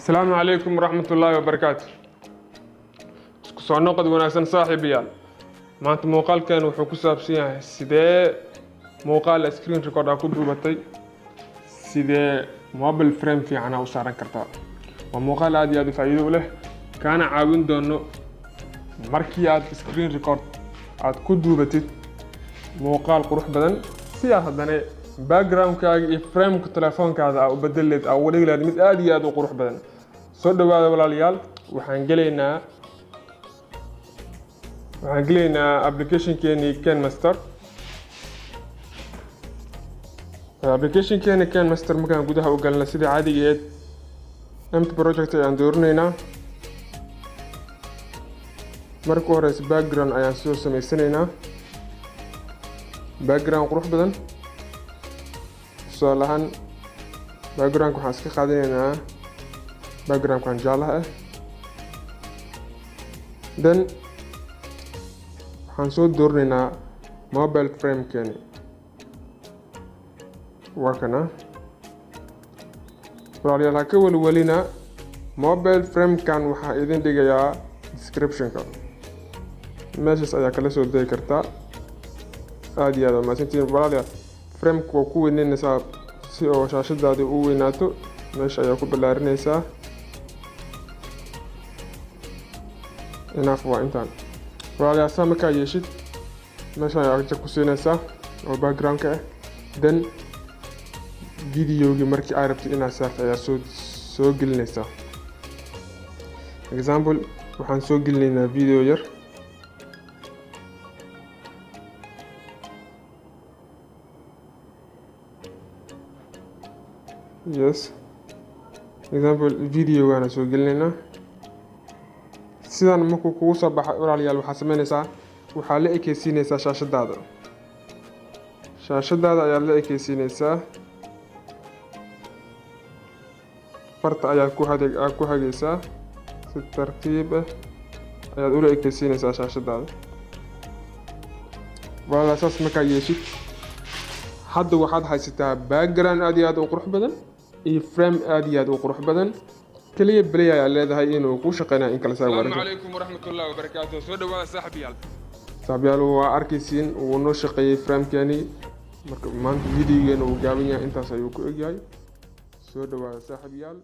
Asalaamu calaykum waraxmatullaahi wabarakaatu. Isku soo noqod wanaagsan, saaxiibayaal. Maanta muuqaalkan wuxuu ku saabsan yahay sidee muuqaal screen record aa ku duubatay, sidee mobile frame fiican aa u saaran kartaa. Waa muuqaal aad iyo aad u faa'iido u leh, kaana caawin doono markii aad screen record aad ku duubatid muuqaal qurux badan, si aad haddana backgroundkaaga iyo frameka telefoonkaada aa u bedeli lahayd, aa uga dhigi lahayd mid aad iyo aad u qurux badan. Soo dhawaada, walaalayaal. Waxaan gelaynaa applicationkeeni KineMaster. Applicationkeeni KineMaster markaan gudaha u galna, sida caadigeed empty project ayaan dooranaynaa. Marka u horeysa background ayaan soo samaysanaynaa, background qurux badan. Tusaale ahaan, backgroundka waxaan iska qaadanaynaa backgroundkan jaalaha ah. Then waxaan soo dooranaynaa mobile framekeeni, waa kana. Walaalayaal, ha ka welwelina, mobile framekan waxaa idin dhigayaa descriptionka, meeshaas ayaa kala soo degi kartaa. Aad iyo aad waa mahadsantihiin, walaalayaal. Frameka waa ku weyneynaysaa si oo shaashadaadi u weynaato, meesha ayaa ku ballaarinaysaa. Enough waa intaan, walaalayaal. Saa markaa yeeshid, meesha ayaa jag ku siinaysaa oo backgroundka ah. Then videogii markii aad rabtid inaad saarto ayaa soo gelinaysaa. Example, waxaan soo gelinaynaa video yar. Yes, example, videogaana soo gelinaynaa. Sidaan markuu kugu soo baxa, walaalayaal, waxaad sameynaysaa, waxaa la ekeysiinaysaa shaashadaada. Shaashadaada ayaad la ekeysiinaysaa, farta ayaad ku hagaysaa, si tartiib ah ayaad ula ekeysiinaysaa shaashadaada. Walaalayaal, saas markaa yeeshid, hadda waxaad haysataa background aad iyo aad u qurux badan iyo frame aad iyo aad u qurux badan. Kaliya play ayaa leedahay, inuu kuu shaqeynayo in kale saa Asalaamu calaykum waraxmatullaahi wabarakaatu. Soo dhawaada, saaxiibayaal. Saaxiibyaal, waa arkaysiin, wuu noo shaqeeyey framekeeni. Marka maanta videogeena uu gaaban yahay, intaas ayuu ku egyahay. Soo dhawaada, saaxiibyaal.